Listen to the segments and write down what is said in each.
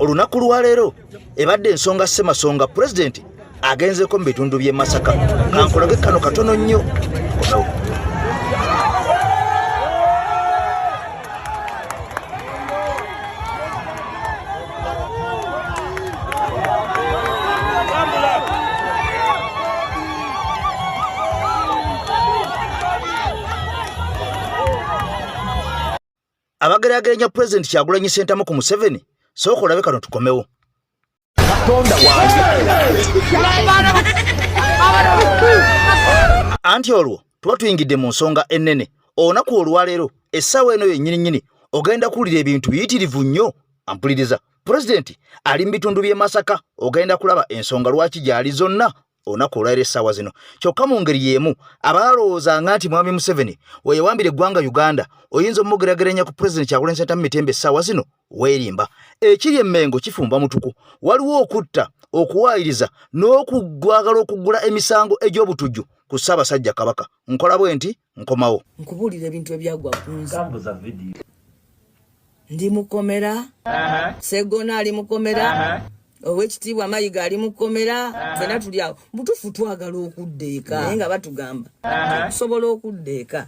Olunaku lwaleero ebadde ensonga ssemasonga, pulezidenti agenzeko mu bitundu by'e Masaka. Kankulage kano katono nnyo. Abageraageranya pulezidenti Kyagulanyi Ssentamu ku Museveni, sooka olabe kano tukomewo. Katonda wange. Anti olwo tuba tuyingidde mu nsonga ennene. Olunaku olwaleero essaawa eno yennyini nnyini ogenda kuwulira ebintu biyitirivu nnyo. Ampuliriza, pulezidenti ali mu bitundu by'e Masaka, ogenda kulaba ensonga lwaki gy'ali zonna olunaku olwaliro essaawa zino. Kyokka mu ngeri y'emu abalowoozanga nti Mwami Museveni weyewambira eggwanga Uganda oyinza omugerageranya ku pulezidenti Kyagulanyi Ssentamu Mitembe essaawa zino, weerimba. Ekiri e Mmengo kifumba mutuku. Waliwo okutta, okuwaayiriza n'okugwagala okuggula emisango egy'obutujju ku Ssaabasajja Kabaka. Nkola bwe nti nkomawo. Nkubuulira ebintu ebyagwa ku nze. Ndi mukomera, Segona ali mukomera, Owekitiibwa Mayiga ali mukomera, fena tuli awo. Butuufu twagala okudda eka, naye nga batugamba okusobola okudda eka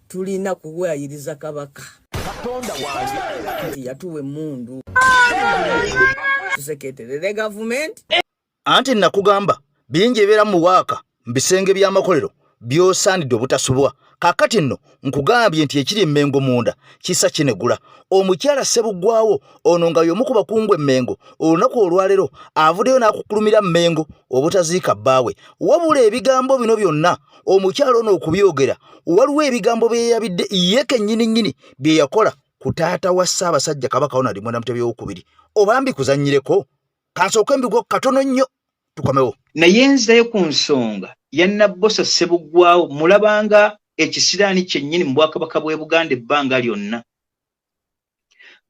tulina kuwayiriza Kabaka. Katonda wange. Nti yatuwa emmundu tuseketerere gavumenti. Anti nakugamba bingi ebibeera mu waaka mu bisenge by'amakolero by'osaanidde obutasubwa. Kaakati nno nkugambye nti ekiri e Mmengo munda kisa kinegula. Omukyala Ssebuggwawo ono nga y'omu ku bakungu e Mmengo olunaku olwaleero avuddeyo n'akukkulumira Mmengo obutaziika bbaawe. Wabula ebigambo bino byonna omukyala ono okubyogera waliwo ebigambo bye yeyabidde ye kennyini nnyini bye yakola ku taata wa Ssaabasajja Kabaka Ronald Mwenda Mutebi owokubiri. Oba mbikuzannyireko? Kansooke mbigwo katono nnyo tukomewo. Naye nzirayo ku nsonga ya Nabbosa Ssebuggwawo, mulabanga ekisiraani kyennyini mu Bwakabaka bw'e Buganda ebbanga lyonna.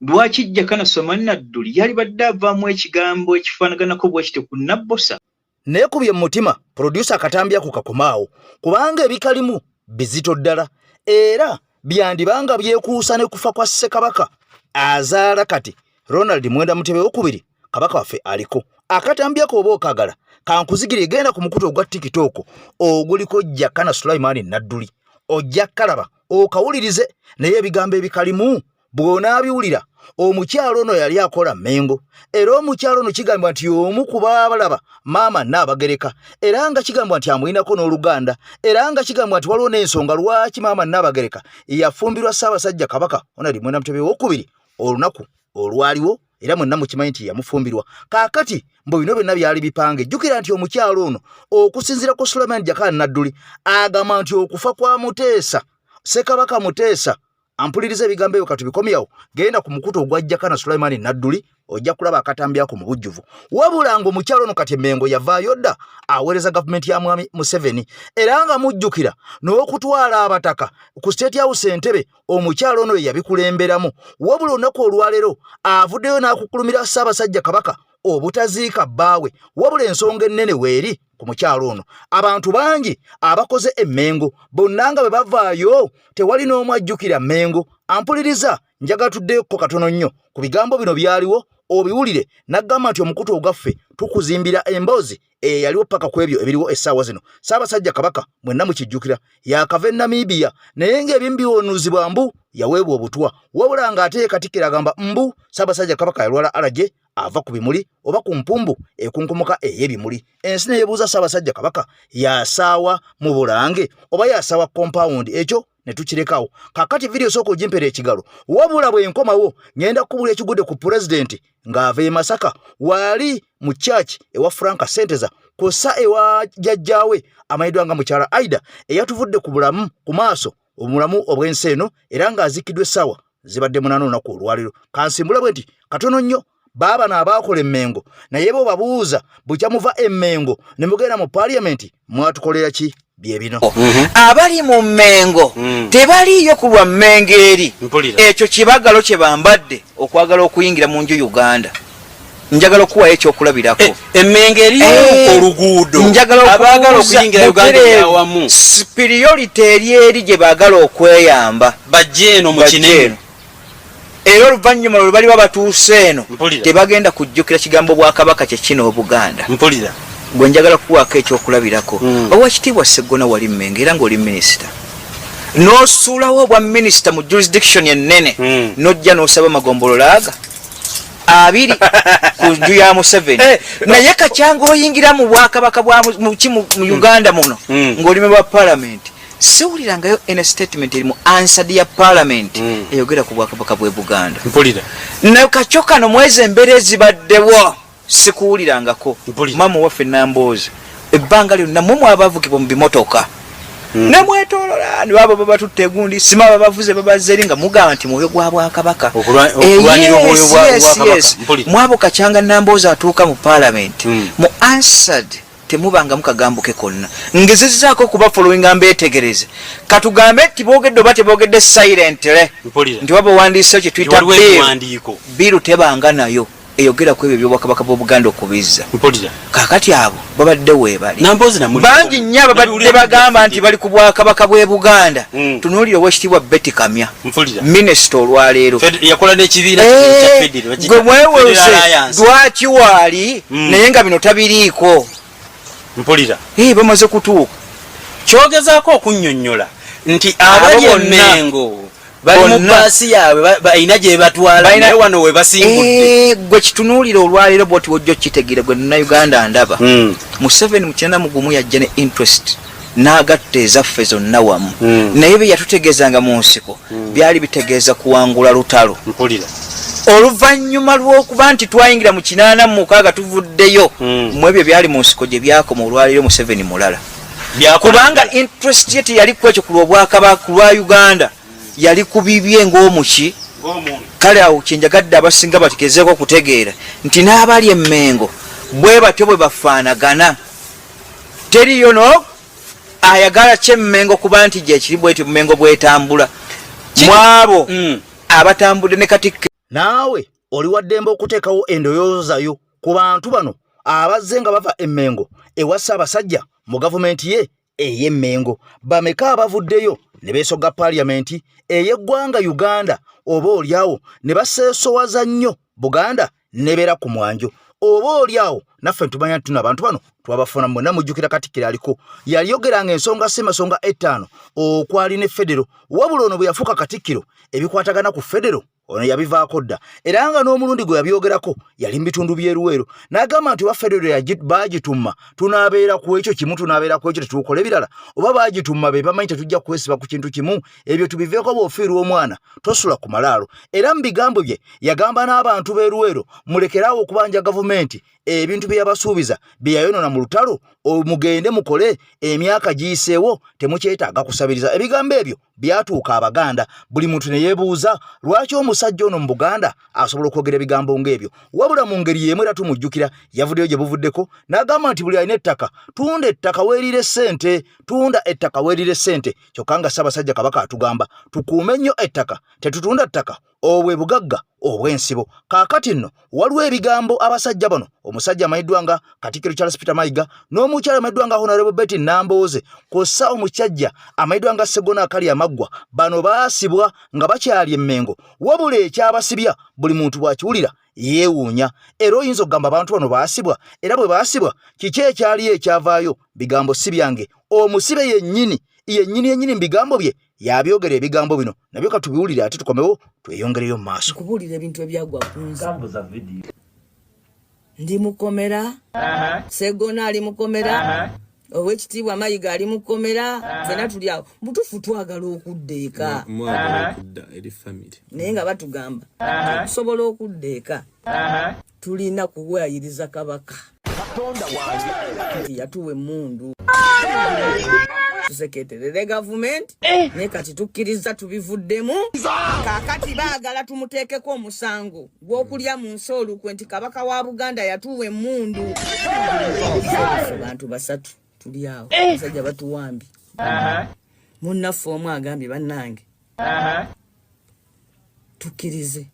Lwaki Jakana Sulaiman Nadduli yalibadde avaamu ekigambo ekifaanaganako bwe kityo ku Nabbosa? Neekubye mu mutima producer akatambi ako kakomaawo, kubanga ebikalimu bizito ddala era byandibanga byekuusa ne kufa kwa Ssekabaka azaala kati Ronald Mwenda Mutebi owokubiri, kabaka waffe aliko. Akatambi ako oba okagala kankuzigire, genda ku mukutu ogwa TikTok oguliko Jakana Sulaiman Nadduli, ojja kalaba okawulirize, naye ebigambo ebikalimu bw'onaabiwulira. Omukyalo ono yali akola Mmengo, era omukyalo ono kigambibwa nti y'omu ku baabalaba maama Nnaabagereka, era nga kigambibwa nti amulinako n'oluganda, era nga kigambibwa nti waliwo n'ensonga lwaki maama Nnaabagereka yafumbirwa Ssaabasajja Kabaka Ronald Mwenda Mutebi owokubiri olunaku olwaliwo, era mwenna mukimanyi nti yamufumbirwa. Kaakati mbu bino byonna byali bipange. Jjukira nti omukyalo ono okusinziira ku Sulaiman Jakana Nadduli agamba nti okufa kwa Muteesa, Ssekabaka Muteesa, ampuliriza ebigambo ebyo katubikomyawo, genda ku mukutu ogwa Jakana Sulaiman Nadduli ojja kulaba akatambi ako mu bujjuvu. Wabula ng'omukyalo ono kati Mmengo yavaayo dda aweereza gavumenti ya Mwami Museveni, era nga mujjukira n'okutwala abataka ku State House Entebbe, omukyalo ono ye yabikulemberamu. Wabula olunaku olwaleero avuddeyo n'akukkulumira Ssaabasajja Kabaka obutaziika bbaawe. Wabula ensonga ennene weeri ku mukyalo ono, abantu bangi abakoze e Mmengo bonna nga bwe bavaayo tewali n'omu ajjukira Mmengo. Ampuliriza, njagala tuddeyokko katono nnyo ku bigambo bino byaliwo obiwulire. N'agamba nti omukutu ogwaffe tukuzimbira emboozi eyaliwo paka ku ebyo ebiriwo essaawa zino. Ssaabasajja Kabaka mwenna mukijjukira yakava e Namibia, naye ng'ebimu biwonuzibwa mbu yaweebwa obutwa, wabula ng'ate ye Katikkiro agamba mbu Ssaabasajja Kabaka yalwala alaje ava ku bimuli oba ku mpumbu ekunkumuka ey'ebimuli. Ensi ne yeebuuza Ssaabasajja Kabaka yasaawa mu Bulange oba yasaawa kompawundi, ekyo ne tukirekawo. Kaakati vidiyo sooka ogimpera ekigalo, wabula bwe nkomawo ngenda kukubula ekigudde ku pulezidenti ng'ava e Masaka waali mu church ewa Frank Senteza kw'ossa ewa jjajjaawe amanyiddwa nga mukyala Aida eyatuvudde ku bulamu ku maaso obulamu obw'ensi eno, era ng'aziikiddwa essaawa zibadde 8 olunaku olwaleero. Kansimbula bwe nti katono nnyo. Baabano abaakola emmengo, naye bo babuuza bukya muva emmengo ne mugenda mu paaliyamenti mwatukolera ki? Bye bino. Abali mu Mmengo tebaliiyo ku lwa Mmengo eri. Ekyo kibagalo kye bambadde okwagala okuyingira mu nju Uganda. Njagala okuwayo ekyokulabirako. Emmengo eriyo oluguudo. Njagala abaagala okuyingira Uganda eyawamu. Superiority eri eri gye baagala okweyamba. Bajje eno mu kinene. Era oluvannyuma lwe baliba batuuse eno, tebagenda kujjukira kigambo bwakabaka kye kino Obuganda. Mpulira. Gwe njagala kukuwaako ekyokulabirako. Owekitiibwa Sseggona, wali Mmengo era ng'oli minisita, n'osuulawo obwa minisita mu jurisdiction ennene, n'ojja n'osaba amagombolola aga 20 ku nju ya Museveni. Naye kacyanga oyingira mu bwakabaka bwa muki mu Uganda muno, ng'olime bwa parliament, siwulirangayo ene statement eri mu Hansard ya parliament eyogera ku bwakabaka bw'e Buganda. Mpulira. Nakakyo kano mwezi embeera ezibaddewo sikuwulirangako. Mpulira. Maama waffe Namboozi, ebbanga lyonna mwe mwabavugibwa mu bimotoka nemwetolola, nibabo babatutte egundi sima babavuze babaze eri nga mugamba nti mwoyo gwa bwakabaka. Okulwanira omwoyo bwa Kabaka. Mpulira. Mwabo kacyanga Namboozi atuuka mu parliament, mu Hansard temubangamu kagambo ke konna. Ngezezzaako okuba followinga mbeetegereze, katugambe nti boogedde oba teboogedde silently, Mpulira. nti waba owandiiseyo kye tuyita Waliwo bill. ebiwandiiko. Bill tebanga nayo eyogera ku ebyo ebyobwakabaka bw'Obuganda okubizza. Mpulira. Kakati abo babadde weebali Namboozi namuli bangi nnyo ababadde Nabiwulira. bagamba nti bali ku bwakabaka bw'e Buganda. Tunuulire Owekitiibwa Betty Kamya, Mpulira. minisita olwaleero. Yakola n'ekibiina kya Federal, bakiyita Gwe mwewuuse Federal Alliance. lwaki waali naye nga bino tabiriiko. Mpulira. Bamaze kutuuka. Kyogezaako okunnyonnyola nti abali Abo bonna. Emmengo bali mu Bonna. baasi yaabwe, balina gye batwala, naye wano we basimbudde. Gwe kitunuulira olwaleero bwoti wojja okitegeera, gwe Munnayuganda ndaba. Museveni mu 91 yajja ne interest n'agatta ezaffe zonna wamu, naye bye yatutegeezanga mu nsiko byali bitegeeza kuwangula lutalo. Mpulira. Oluvannyuma lw'okuba nti twayingira mu 86 tuvuddeyo, mu ebyo byali mu nsiko gye byakoma. Olwaleero Museveni mulala, kubanga interest ye teyali ku ekyo ku lwobwakabaka, ku lwa Uganda, yali ku bibye ng'omuki. Kale awo kyenjagadde abasinga bategezeeko okutegeera nti n'abali Emmengo bwe batyo bwe bafaanagana. Teriyo no ayagala kyemmengo kuba nti gyekiri bwetyo Mmengo bwetambula mwabo abatambudde ne Katikkiro. Naawe oli waddembe okuteekawo endowoozayo ku bantu bano abazze nga bava Emmengo ewa Ssaabasajja mu gavumenti ye ey'Emmengo. Bameka abavuddeyo ne beesogga paaliyamenti ey'eggwanga Uganda, oba oliawo ne baseesowaza nnyo Buganda nebeera ku mwanjo? Oba oliawo naffe ntumanya nti tuno abantu bano twabafuna. Mwenna mujjukira Katikkiro aliko yayogeranga ensonga Ssemasonga 5 okwali ne federo, wabula ono bwe yafuuka Katikkiro ebikwatagana ku federo ono yabivaako dda, era nga n'omulundi gwe yabyogerako yali mu bitundu by'eruweero n'agamba nti oba federo baagitumma tunaabeera ku ekyo kimu, tunaabeera ku ekyo tetuukole ebirala, oba baagitumma be bamanyi, tetujja kwesiba ku kintu kimu, ebyo tubiveeko. Bw'ofiirwa omwana tosula ku malaalo. Era mu bigambo bye yagamba n'abantu b'eruweero, mulekeraawo okubanja gavumenti ebintu bye yabasuubiza bye yayonoona mu lutalo, mugende mukole, emyaka giyiseewo, temukyetaaga kusabiriza. Ebigambo ebyo byatuuka Abaganda buli muntu ne yeebuuza lwaki omusajja ono mu Buganda asobola okwogera ebigambo ng'ebyo. Wabula mu ngeri y'emu era tumujjukira yavuddeyo gye buvuddeko n'agamba nti buli alina ettaka, tunda ettaka weerire ssente, tunda ettaka weerire ssente, kyokka nga Ssaabasajja Kabaka atugamba tukuume nnyo ettaka, tetutunda ttaka, obwe bugagga obw'ensibo. Kaakati nno waliwo ebigambo abasajja bano, omusajja amanyiddwa nga Katikkiro Charles Peter Mayiga n'omukyala amanyiddwa nga Honorable Betty Nambooze kw'ossa omusajja amanyiddwa nga Ssegona Akali Amaggwa, bano baasibwa nga bakyali Emmengo. Wabula ekyabasibya buli muntu bw'akiwulira yeewuunya, era oyinza okugamba abantu bano baasibwa, era bwe baasibwa kiki ekyaliyo ekyavaayo? Bigambo si byange, omusibe yennyini yennyini yennyini mu bigambo bye yabyogera. Ebigambo bino nabyo katubiwulire ate tukomewo tweyongereyo mu maaso. Nkubuulira ebintu ebyagwa ku nze. Ndi mukomera, Segona ali mukomera, Owekitiibwa Mayiga ali mukomera, fena tuli awo. Butuufu twagala okudda eka, Mwagala okudda eri family, naye nga batugamba okusobola okudda eka tulina kuwayiriza Kabaka nti yatuwa emmundu tuseketerere gavumenti, naye kati tukkiriza tubivuddemu. Kaakati baagala tumuteekeko omusango gw'okulya mu nsi olukwe nti Kabaka wa Buganda yatuwa emmundu. Ffe bantu basatu tuli awo, abasajja batuwambye. Munnaffe omu agambye, bannange tukkirize.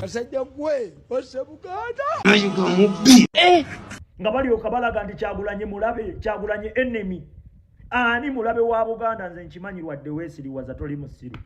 Kasajja gwe ose Buganda. Nga balyoka balaga nti Kyagulanyi mulabe, Kyagulanyi enemy. Ani mulabe wa Buganda? Nze nkimanyi, lwadde weesiriwaza, toli musiru.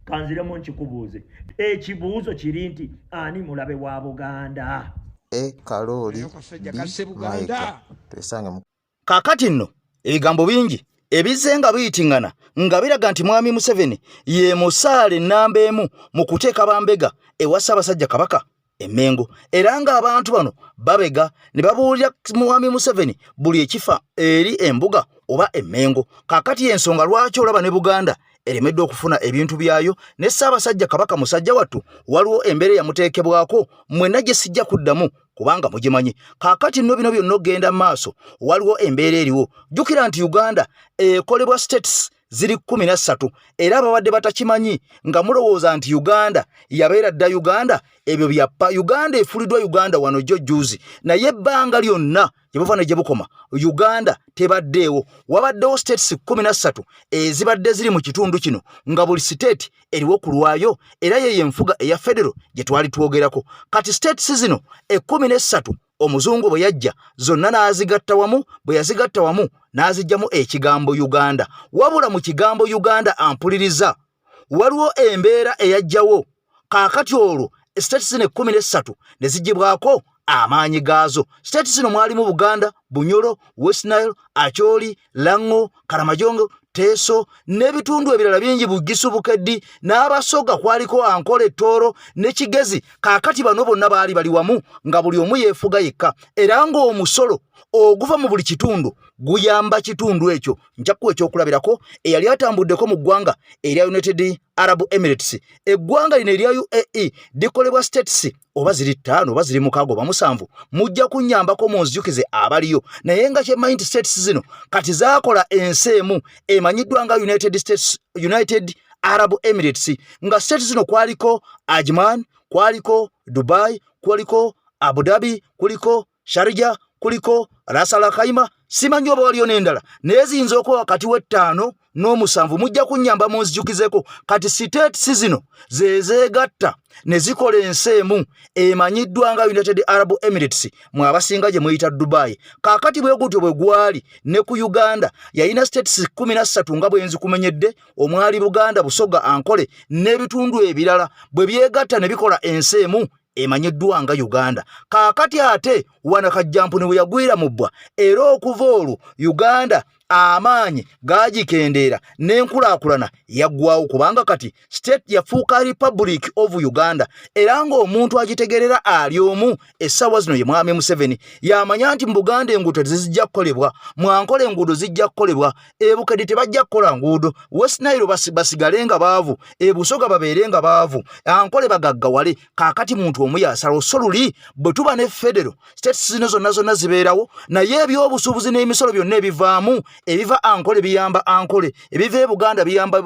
Kanziremu nkikubuuze, ekibuuzo kiri nti ani mulabe wa Buganda? A. Kalooli, B. Mayiga. Twesange mu Kaakati nno ebigambo bingi ebizze nga biyitiŋŋana nga biraga nti Mwami Museveni ye musaale nnamba emu mu kuteeka bambega ewa Ssaabasajja Kabaka e Mmengo, era ng'abantu bano babega ne babuulira Mwami Museveni buli ekifa eri embuga oba e Mmengo. Kaakati y'ensonga lwaki olaba ne Buganda eremeddwa okufuna ebintu byayo ne Ssaabasajja Kabaka musajja wattu waliwo embeera eyamuteekebwako mwenna gye sijja kuddamu kubanga mugimanyi. Kaakati nno bino byonna okugenda mu maaso waliwo embeera eriwo. Jjukira nti Uganda ekolebwa states ziri 13, era ababadde batakimanyi nga mulowooza nti Uganda yabeera dda Uganda, ebyo byappa. Uganda efuliddwa Uganda wano jjo jjuuzi, naye ebbanga lyonna gye buva ne gye bukoma Uganda tebaddeewo. Wabaddewo states 13 ezibadde ziri mu kitundu kino nga buli state eriwo ku lwayo, era yeyo enfuga eya federo gye twali twogerako. Kati states zino 13 omuzungu bwe yajja zonna n'azigatta wamu, bwe yazigatta wamu n'aziggyamu ekigambo Uganda. Wabula mu kigambo Uganda ampuliriza waliwo embeera eyajjawo. Kaakati olwo states zino 13 ne ziggyibwako amaanyi gaazo. States zino mwalimu Buganda, Bunyoro, West Nile, Acholi, Lango, Karamajongo, Teso n'ebitundu ebirala bingi, Bugisu, Bukeddi n'Abasoga, kwaliko Ankole, Tooro ne Kigezi. Kaakati bano bonna baali bali wamu nga buli omu yeefuga yekka, era ng'omusolo oguva mu buli kitundu guyamba kitundu ekyo. Nja kuwa ekyokulabirako eyali atambuddeko mu ggwanga erya United Arab Emirates. Eggwanga lino erya UAE likolebwa states oba ziri 5 oba ziri 6 oba 7, mujja kunnyambako munzijukize abaliyo, naye nga kyemmanyi nti states zino kati zaakola ensi emu emanyiddwa nga United States, United Arab Emirates, nga states zino kwaliko Ajman, kwaliko Dubai, kwaliko Abu Dhabi, kuliko Sharjah, kuliko Ras Al Khaimah, simanyi oba waliyo n'endala, naye ziyinza okuba wakati w'ettaano n'omusanvu, mujja kunnyamba munzijukizeko. Kati states zino ze zeegatta ne zikola ensi emu emanyiddwa nga United Arab Emirates, mwe abasinga gye muyita Dubai. Kaakati bwe gutyo bwe gwali ne ku Uganda, yalina states 13 nga bwe nzikumenyedde, omwali Buganda, Busoga, Ankole n'ebitundu ebirala, bwe byegatta ne bikola ensi emu emanyiddwa nga Uganda. Kaakati ate wano Kajjampuni bwe yagwira mu bbwa, era okuva olwo Uganda amaanyi gaagikendeera n'enkulaakulana yaggwawo, kubanga kati state yafuuka Republic of Uganda, era ng'omuntu agitegerera ali omu essaawa zino ye Mwami Museveni. Yamanya nti mu Buganda enguudo tezijja kukolebwa, mu Ankole enguudo zijja kukolebwa, e Bukedi tebajja kukola nguudo, West Nile basigale nga baavu, e Busoga babeere nga baavu, Ankole bagaggawale. Kaakati muntu omu yasalawo. So luli bwe tuba ne federo, states zino zonna zonna zibeerawo, naye ebyobusuubuzi n'emisolo byonna ebivaamu, ebiva Ankole biyamba Ankole, ebiva e Buganda biyamba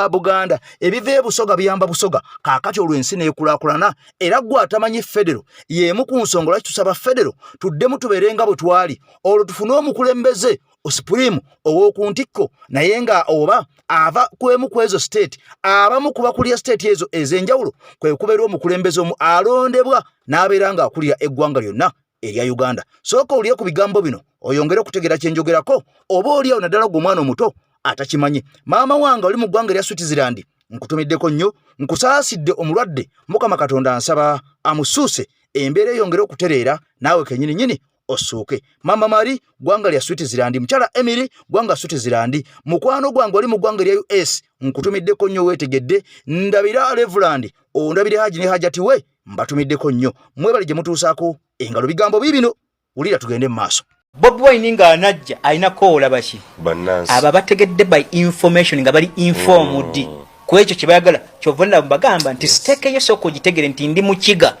Buganda, ebiva e Busoga biyamba Busoga. Kaakati olwo ensi n'ekulaakulana. Era gwe atamanyi federo y'emu ku nsonga lwaki tusaba federo tuddemu tubeere nga bwe twali, olwo tufune omukulembeze supreme ow'oku ntikko, naye nga oba ava ku emu ku ezo state, abamu ku bakulira state ezo ez'enjawulo, kwe kubeera omukulembeze omu alondebwa n'abeera ng'akulira eggwanga lyonna erya Uganda. Sooka olye ku bigambo bino oyongere okutegeera kye njogerako, oba oli awo naddala gwe omwana omuto atakimanyi. Maama wange oli mu ggwanga erya Switzerland, nkutumiddeko nnyo, nkusaasidde omulwadde. Mukama Katonda nsaba amusuuse embeera eyongere okutereera, naawe kennyini nnyini ossuuke. Mama Mari, ggwanga lya Switzerland. Mukyala Emily, ggwanga Switzerland. Mukwano gwange oli mu ggwanga erya US, nkutumiddeko nnyo, weetegedde. Ndabira Reverend, ondabire Haji ne Hajati we, mbatumiddeko nnyo, mwebale gye mutuusaako engalo. Bigambo biibino, wulira tugende mu maaso. Bobi Wine ng'anajja alina koola baki Bannansi. Abo abategedde by information nga bali informed ku ekyo kye bayagala. Kyova nabo bagamba nti stake yo sooka ogitegere nti ndi mukiga,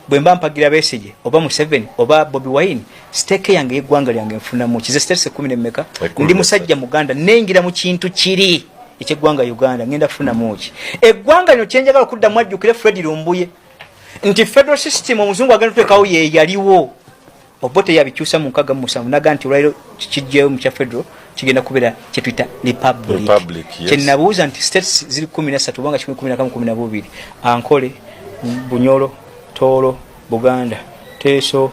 bwe mba mpagira Besigye oba Museveni oba Bobi Wine, stake yange y'eggwanga lyange nfunamu kize states ekumi nemmeka? Ekumi. Ndi musajja Muganda, neyingira mu kintu kiri ekyeggwanga Uganda, ngenda kufunamu ki eggwanga lino? Kyenjagala okuddamu, ajjukire Fred Lumbuye nti federal system omuzungu agenda otuteekawo ye yaliwo, Obote yabikyusa mu 67 naga nti olwaliro kijjeyo mu kya federal, kigenda kubeera kyetuyita republic. Republic, yes. Kyenabuuza nti states ziri 13 obanga 111 12, Ankole, Bunyoro, Tooro, Buganda, Teeso,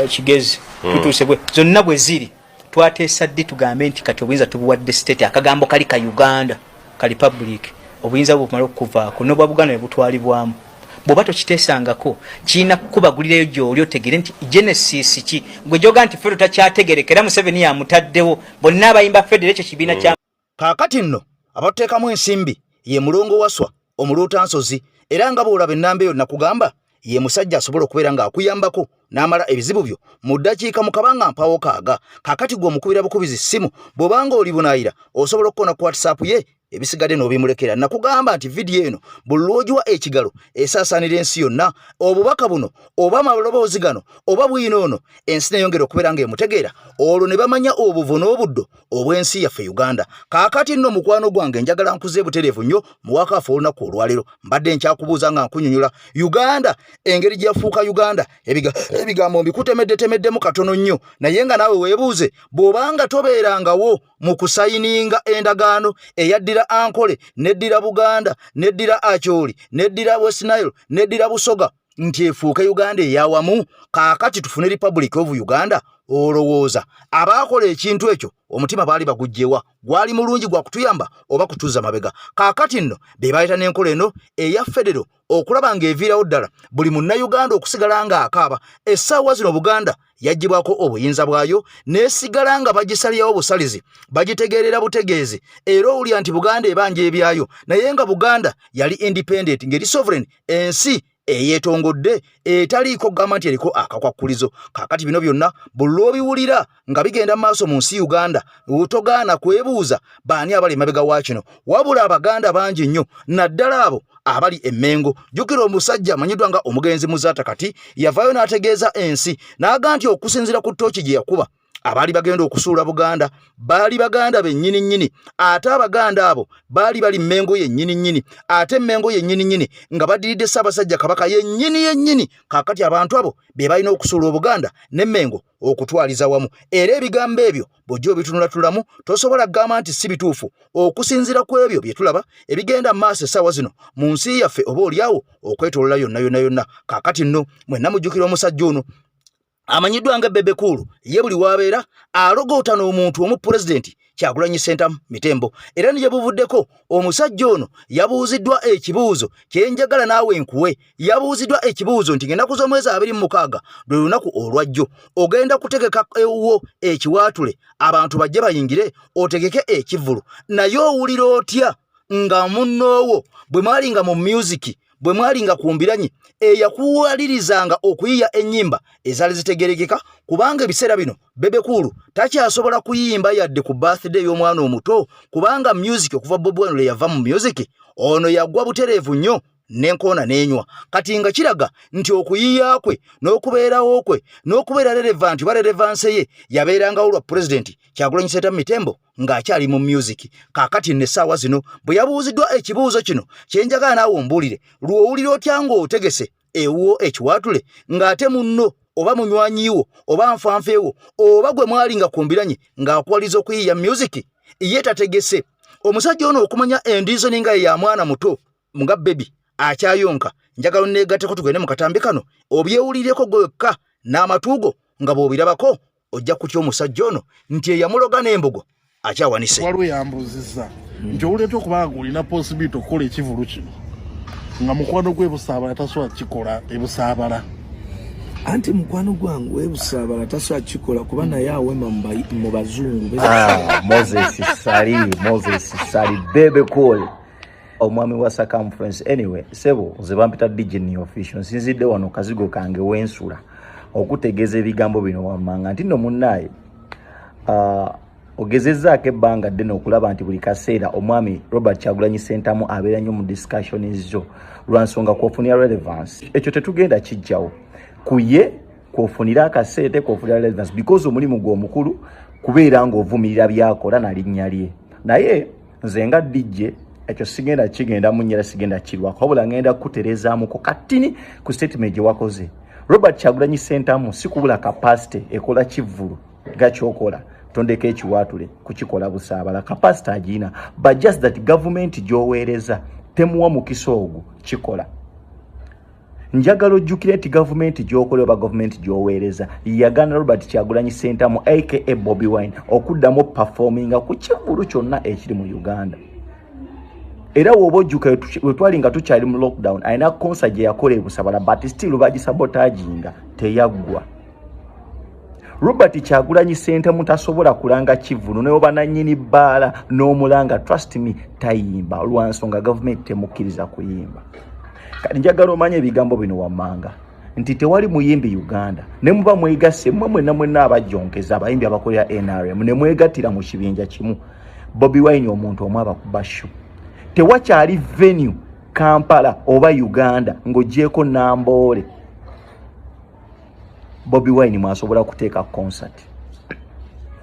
Kigezi, tutuuse bwe zonna bwe ziri, twateesa ddi tugambe nti kati obuyinza tubuwadde state, akagambo kali ka Uganda ka republic? Obuyinza bwomala okukuvaako n'obwa Buganda ne butwalibwamu, bw'oba tokiteesangako, kirina kukubagulirayo gy'oli otegere nti genesis ki gwe gyoga nti federo takyategereka, era Museveni yamutaddewo. Bonna abayimba federo, ekyo kibiina kya Kaakati nno abatuteekamu ensimbi ye Mulongo Waswa Omuluutansozi, era nga bw'olaba ennamba eyo nakugamba ye musajja asobola okubeera ng'akuyambako n'amala ebizibu byo mu ddakiika mu kabanga mpawo kaaga. Kaakati gwe omukubira bukubizi ssimu, bw'obanga oli bunaayira osobola okukona ku WhatsApp ye, ebisigadde n'obimulekera. Nakugamba nti vidiyo eno buli lw'ogiwa ekigalo esaasaanira ensi yonna. Obubaka buno oba amaloboozi gano oba bwino ono, ensi neyongera okubeera ng'emutegeera, olwo ne bamanya obuvo n'obuddo obw'ensi yaffe Uganda. Kaakati nno mukwano gwange, njagala nkuze butereevu nnyo muwakaafe olunaku olwaleero. Mbadde nkyakubuuza nga nkunyonyola Uganda engeri gye yafuuka Uganda. Ebigambo mbikutemeddetemeddemu katono nnyo, naye nga naawe weebuuze bw'obanga tobeerangawo mu kusayininga endagaano eyaddira Ankole, neddira Buganda, neddira Acholi, neddira West Nile, neddira Busoga nti efuuke Uganda eyawamu, kaakati tufune Republic of Uganda. Olowooza abaakola ekintu ekyo omutima baali baguggyewa? Gwali mulungi gwa kutuyamba oba kutuzza mabega? Kaakati nno be bayita n'enkola eno eya federo okulaba ng'eviirawo ddala buli Munnayuganda okusigala ng'akaaba. Essaawa zino Buganda yaggyibwako obuyinza bwayo n'esigala nga bagisalirawo busalizi, bagitegeerera butegeezi, era owulira nti Buganda ebanja ebyayo, naye nga Buganda yali independent, ng'eri sovereign, ensi eyeetongodde etaliiko kugamba nti eriko akakwakkulizo. Kaakati bino byonna buli lw'obiwulira nga bigenda mu maaso mu nsi Uganda, togaana kwebuuza baani abali emabega wa kino. Wabula Abaganda bangi nnyo, naddala abo abali Emmengo. Jjukira omusajja amanyiddwa nga omugenzi Muzaata kati yavaayo n'ategeeza ensi n'aga nti okusinziira ku ttooki gye yakuba, abaali bagenda okusuula Buganda baali Baganda bennyini nnyini, ate Abaganda abo baali bali Mmengo yennyini nnyini, ate Mmengo yennyini nnyini nga badiridde Ssaabasajja Kabaka yennyini yennyini. Kaakati abantu abo be balina okusuula Obuganda ne Mmengo okutwaliza wamu. Era ebigambo ebyo bw'ojja obitunulatulamu, tosobola kugamba nti si bituufu okusinziira ku ebyo bye tulaba ebigenda mu maaso essaawa zino mu nsi yaffe oba oliawo okwetolola yonna yonna yonna. Kaakati nno mwenna mujjukira omusajja ono amanyiddwa nga Bebe Cool, ye buli wabeera alogootana omuntu omu, Pulezidenti Kyagulanyi Ssentamu Mitembo. Era ne gye buvuddeko omusajja ono yabuuziddwa ekibuuzo kyenjagala naawe nkuwe. Yabuuziddwa ekibuuzo nti ng'ennaku z'omwezi 26 lwe lunaku olwajjo ogenda kutegeka ewuwo ekiwaatule, abantu bajje bayingire, otegeke ekivvulu, naye owulira otya nga munnoowo bwe mwalinga mu music, bwe mwalinga ku mbiranyi, eyakuwalirizanga okuyiya ennyimba ezaali zitegerekeka, kubanga ebiseera bino Bebe Cool takyasobola kuyimba yadde ku birthday y'omwana omuto, kubanga music okuva Bobi Wine lwe yava mu music ono yagwa butereevu nnyo n'enkoona n'enywa. Kati nga kiraga nti okuyiya kwe n'okubeerawo kwe n'okubeera relevant oba relevance ye yabeerangawo lwa Pulezidenti Kyagulanyi Ssentamu Mitembo ng'akyali mu music. Kaakati nno essaawa zino bwe yabuuziddwa ekibuuzo kino kyenjagala naawe ombuulire, lw'owulira otya ng'otegese ewuwo ekiwaatule ng'ate munno oba munywanyiwo oba nfanfeewo oba gwe mwali nga kumbiranye ng'akuwaliza okuyiiya music ye tategese? Omusajja ono okumanya endiizo ninga ye ya mwana muto nga bebi akyayonka. Njagala onneegatteko tugende mu katambi kano obyewulireko gwe wekka n'amatu go, nga bw'obirabako ojja kutya omusajja ono nti eyamuloga n'embugo akyawanise. Waliwo yambuuzizza nti owuleta okubanga olina possibility okukola ekivulu kino nga mukwano gwe Busaabala tasobola kukikola ebusaabala. Anti mukwano gwange webusaabala tasobola kukikola kuba naye awema mu bazungu. Ah, Moses Sali, Moses Sali, Bebe Cool, omwami wa circumference. Anyway, sebo, nze bampita DJ New Official. Nsinzidde wano kazigo kange wensula okutegeeza ebigambo bino wammanga nti nno munnaaye, ogezezzaako ebbanga ddene okulaba nti buli kaseera omwami Robert Kyagulanyi Ssentamu abeera nnyo mu discussion zo lwa nsonga kwofunira relevance. Ekyo tetugenda kijjawo ku ye kwofunira akasente, kwofunira relevance, because omulimu gwe omukulu kubeera ng'ovumirira byakola na linnya lye. Naye nze nga DJ ekyo sigenda kigenda munyera, sigenda kirwako, wabula ngenda kukutereezaamuko katini ku statement gye wakoze. Robert Kyagulanyi Ssentamu si kubula capacity ekola kivvulu gakyokola tondeko ekiwaatule kukikola Busaabala. Capacity agiina, but just that government gy'oweereza temuwa mukisa ogwo kikola. Njagala ojjukire nti gavumenti gy'okola oba gavumenti gy'oweereza yagaana Robert Kyagulanyi Ssentamu aka Bobi Wine okuddamu performinga ku kivvulu kyonna ekiri mu Uganda. Era woba ojjuka wetwali nga tukyali mu lockdown, alina concert gye yakola ebusabala, but still bagisabotaginga, teyaggwa. Robert Kyagulanyi Ssentamu tasobola kulanga kivvulu, neoba nannyini bbaala n'omulanga, trust me, tayimba lwansonga gavumenti temukkiriza kuyimba. Kati njagala omanye ebigambo bino wammanga nti tewali muyimbi Uganda, ne muba mwegasse mmwe mwenna mwenna abajjonkeza abayimbi abakolera NRM ne mwegattira mu kibinja kimu, Bobi Wine omuntu omu abakuba show. Tewakyali venue Kampala oba Uganda ng'ogyeko Namboole Bobi Wine mwasobola kuteeka concert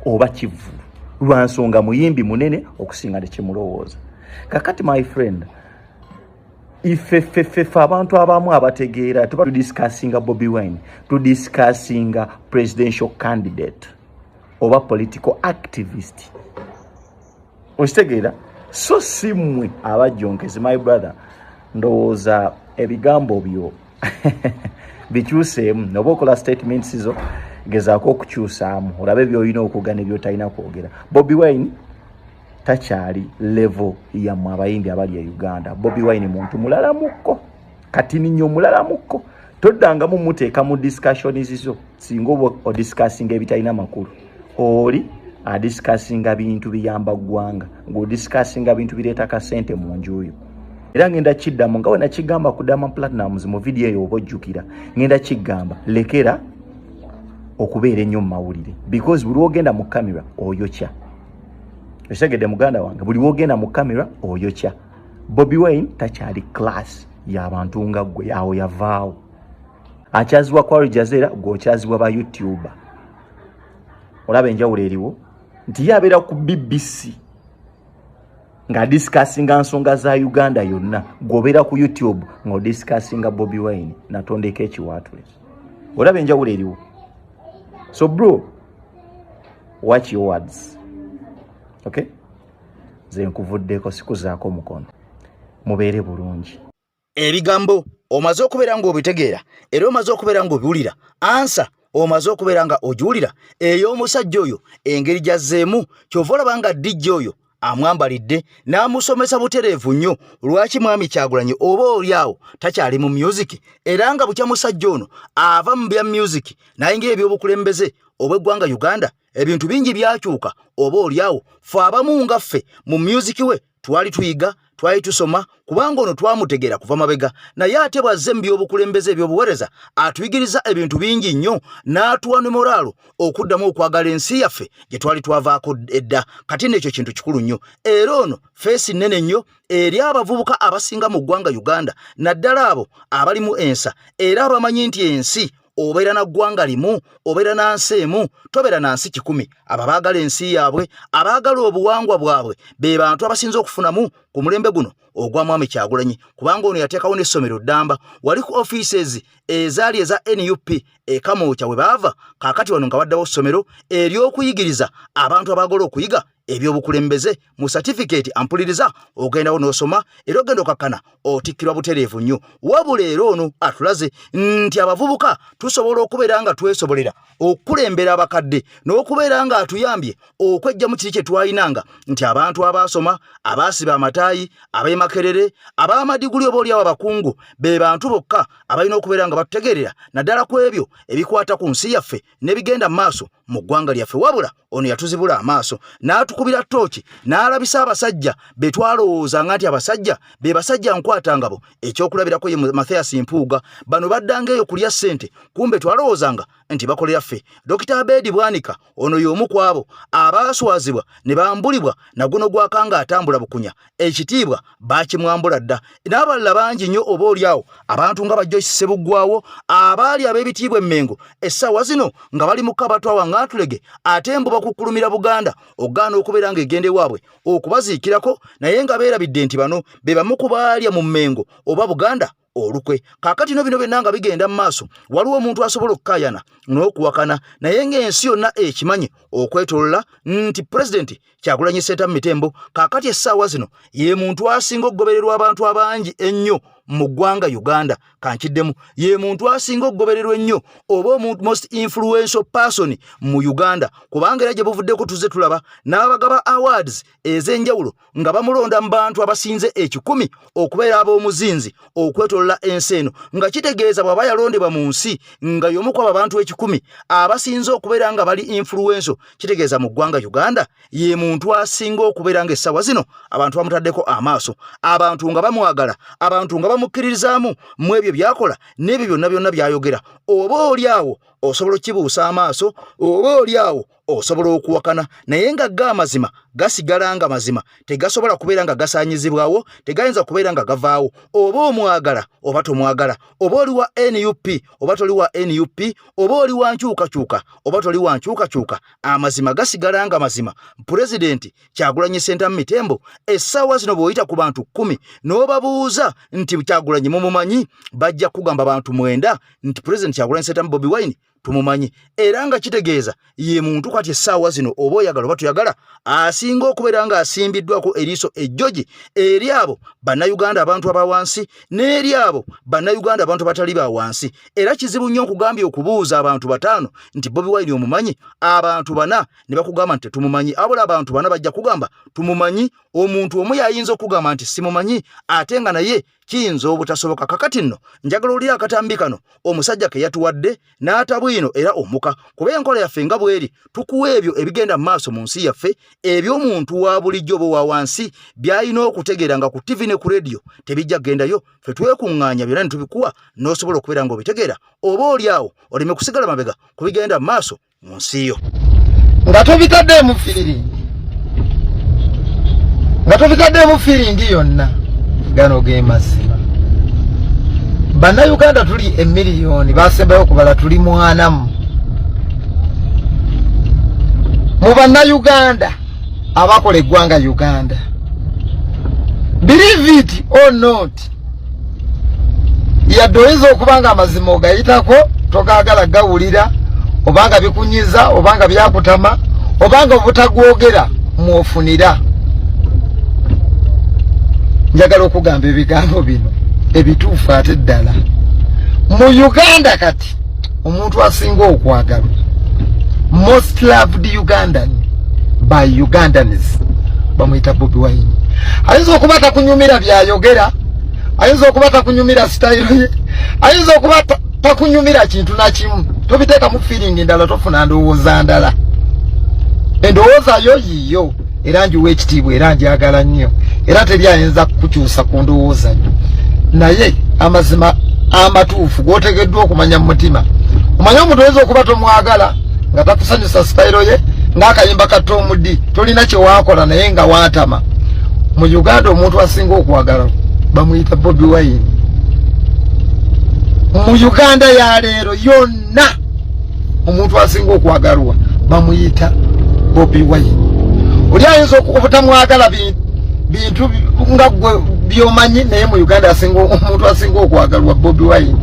oba kivvulu, lwansonga muyimbi munene okusinga tekimulowooza. Kakati my friend, ife ffeffeffe abantu abamu abategeera tuba tudiscussinga Bobi Wine, tudiscussinga presidential candidate oba political activist, okitegeera? So si mmwe abajjonkezi. My brother, ndowooza ebigambo byo bikyuseemu, oba okola statements zo gezaako okukyusaamu, olabe byolina okwogera ne byotalina kwogera. Bobi Wine takyali level yammwe abayimbi abali e Uganda. Bobi Wine muntu mulalamukko, kati ninyo omulalamukko, toddangamu muteeka mu discussions zo. Singa oba odiscussinga ebitalina makulu, oli adiscussinga bintu biyamba ggwanga, ng'odiscussinga bintu bireeta kasente mu njuyo. Era ngenda kiddamu nga wenakigamba ku Diamond Platnumz mu vidiyo eyo, oba ojjukira, ngenda kigamba, lekera okubeera ennyo mu mawulire, because buli wogenda mu kamera oyokya. Okitegedde, muganda wange? Buli wogenda mu kamera oyokya. Bobi Wine takyali class y'abantu nga ggwe, awo yavaawo. Akyazibwa ku Aljazeera, gweokyazibwa ba YouTuber. Olaba enjawulo eriwo nti ye abeera ku BBC ng'adiscussinga nsonga za Uganda yonna, gweobeera ku YouTube ng'odiscussinga Bobi Wine natondeka ekiwaatule. Olaba enjawulo eriwo? So bro, watch your words, okay? Nze nkuvuddeko, sikuzaako mukono. Mubeere bulungi. Ebigambo omaze okubeera ng'obitegeera era omaze okubeera ng'obiwulira. Answer omaze okubeera nga ogiwulira ey'omusajja oyo engeri gy'azzeemu. Kyova olaba nga DJ oyo amwambalidde n'amusomesa butereevu nnyo lwaki mwami Kyagulanyi oba oli awo takyali mu music, era nga bukya musajja ono ava mu bya music nayingira ebyobukulembeze obw'eggwanga Uganda, ebintu bingi byakyuka. Oba oli awo fe abamu nga ffe mu music we twali tuyiga, twali tusoma, kubanga ono twamutegeera kuva mabega, naye ate bw'azze mu byobukulembeze ebyobuweereza atuyigiriza ebintu bingi nnyo n'atuwa ne morale okuddamu okwagala ensi yaffe gye twali twavaako edda. Kati n'ekyo kintu kikulu nnyo, era ono face nnene nnyo eri abavubuka abasinga mu ggwanga Uganda, naddala abo abalimu ensa era abamanyi nti ensi obeera na ggwanga limu, obeera na nsi emu, tobeera na nsi 100. Abo abaagala ensi yaabwe, abaagala obuwangwa bwabwe, be bantu abasinze okufunamu ku mulembe guno ogwa mwami Kyagulanyi, kubanga ono yateekawo n'essomero ddamba wali ku offices ezaali eza NUP eKamwokya we baava. Kaakati wano nga waddawo ssomero ery'okuyigiriza abantu abaagala okuyiga ebyobukulembeze mu certificate, ampuliriza, ogendawo n'osoma era ogenda okakkana otikkirwa butereevu nnyo. Wabula era ono atulaze nti abavubuka tusobola okubeera nga twesobolera okukulembera abakadde, n'okubeera nga atuyambye okwejjamu kiri kye twalinanga nti abantu abaasoma, abaasiba amataayi, ab'emakerere, ab'amadiguli oba oliawo abakungu be bantu bokka abalina okubeera nga batutegeerera, naddala ku ebyo ebikwata ku nsi yaffe n'ebigenda mu maaso mu ggwanga lyaffe. Wabula ono yatuzibula amaaso n'atukubira ttooki n'alabisa abasajja be twalowoozanga nti abasajja be basajja nkwatangabo. Ekyokulabirako ye Mathias Mpuuga. Bano baddanga eyo kulya ssente, kumbe twalowoozanga nti bakolera ffe. Dr Abedi Bwanika ono y'omu ku abo abaaswazibwa ne bambulibwa naguno gwakanga atambula bukunya, ekitiibwa bakimwambula dda. N'abalala bangi nnyo, oba oliawo abantu nga ba Joyce Sebuggwawo abaali ab'ebitiibwa emmengo, essaawa zino nga bali mu kabatwawa nga ntulege, ate mbu bakukkulumira Buganda okugaana okubeera ng'egenda ewaabwe okubaziikirako, naye nga beerabidde nti bano be bamu ku baalya mu Mmengo oba Buganda olukwe. Kaakati no bino byonna nga bigenda mu maaso, waliwo omuntu asobola okukaayana n'okuwakana, naye ng'ensi yonna ekimanyi okwetolola nti Pulezidenti Kyagulanyi Ssentamu Mitembo kaakati essaawa zino ye muntu asinga okugobererwa abantu abangi ennyo. mu ggwanga Uganda. Kankiddemu, ye muntu asinga okugobererwa ennyo oba omuntu most influential person mu Uganda, kubanga era gye buvuddeko tuzze tulaba n'abagaba awards ez'enjawulo nga bamulonda mu bantu abasinze 100 okubeera ab'omuzinzi okwetolola ensi eno, nga kitegeeza bw'aba yalondebwa mu nsi nga y'omu ku abo abantu 100 abasinze okubeera nga bali influential, kitegeeza mu ggwanga Uganda ye muntu asinga okubeera nga essaawa zino abantu bamutaddeko amaaso, abantu nga bamwagala, abantu nga bamukkiririzaamu mu ebyo by'akola n'ebyo byonna byonna by'ayogera. Oba oli awo osobola okukibuusa amaaso, oba oli awo osobola okuwakana, naye nga ga amazima gasigala nga mazima, tegasobola kubeera nga gasaanyizibwawo, tegayinza kubeera nga gavaawo. Oba omwagala oba tomwagala, oba oli wa NUP oba toli wa NUP, oba oli wa nkyukakyuka oba toli wa nkyukakyuka, amazima gasigala nga mazima. Pulezidenti Kyagulanyi Ssentamu Mitembo essaawa zino bw'oyita ku bantu 10 n'obabuuza nti Kyagulanyi mumumanyi, bajja kugamba bantu 9 nti Pulezidenti Kyagulanyi Ssentamu Bobi Wine tumumanyi, era nga kitegeeza ye muntu kati essaawa zino oba oyagala oba toyagala asinga okubeera ng'asimbiddwako eriiso ejjogi eri abo Bannayuganda abantu aba wansi n'eri abo Bannayuganda abantu abatali ba wansi. Era kizibu nnyo nkugambye okubuuza abantu 5 nti Bobi Wine omumanyi, abantu 4 ne bakugamba nti tetumumanyi, abula abantu 4 bajja kugamba tumumanyi, omuntu omu yayinza okugamba nti simumanyi, ate nga naye kiyinza obutasoboka. Kakati nno njagala oli akatambi kano omusajja ke yatuwadde n'atabwino era omuka, kuba enkola yaffe nga bweri tukuwa ebyo ebigenda mu maaso mu nsi yaffe, eby'omuntu wa bulijjo oba wa wansi by'alina okutegeera nga ku TV ne ku rediyo tebijja kugendayo. Ffe twekuŋŋaanya byonna ne tubikuwa n'osobola okubeera ng'obitegeera, oba oli awo oleme kusigala mabega ku bigenda mu maaso mu nsi yo. Nga tobitaddeemu fiiringi, nga tobitaddeemu fiiringi yonna, gano ge mazima. Bannayuganda tuli emiliyoni basembayo okubala tuli mwanamu mu bannayuganda abakola eggwanga Uganda. Believe it or not, yadde oyinza okuba nga amazima ogayitako togaagala gawulira, obanga bikunyiza, obanga byakutama, obanga obutagwogera mwofunira. Njagala okugamba ebigambo bino ebituufu ate ddala. Mu Uganda kati omuntu asinga okwagalwa, most loved Ugandan by Ugandans, bamuyita Bobi Wine. Ayinza okuba takunyumira byayogera, ayinza okuba takunyumira sitayiro ye, ayinza okuba takunyumira kintu nakimu, tobiteekamu feeling ndala, tofuna ndowooza ndala. Endowooza yo yiyo, era njiwa ekitiibwa, era njagala nnyo, era teri ayinza kukukyusa ku ndowooza yo. Naye amazima amatuufu g'otegeddwa okumanya mu mutima, omanye omuntu oyinza okuba tomwagala nga takusanyusa sitayiro ye, ng'akayimba ka Tom D, tolina kye waakola naye nga waatama. Mu Uganda omuntu asinga okwagala bamuyita Bobi Wine. Mu Uganda ya leero yonna omuntu asinga okwagalwa bamuyita Bobi Wine. Oli ayinza obutamwagala bintu nga gwe byomanyi, naye mu Uganda omuntu asinga okwagalwa Bobi Wine,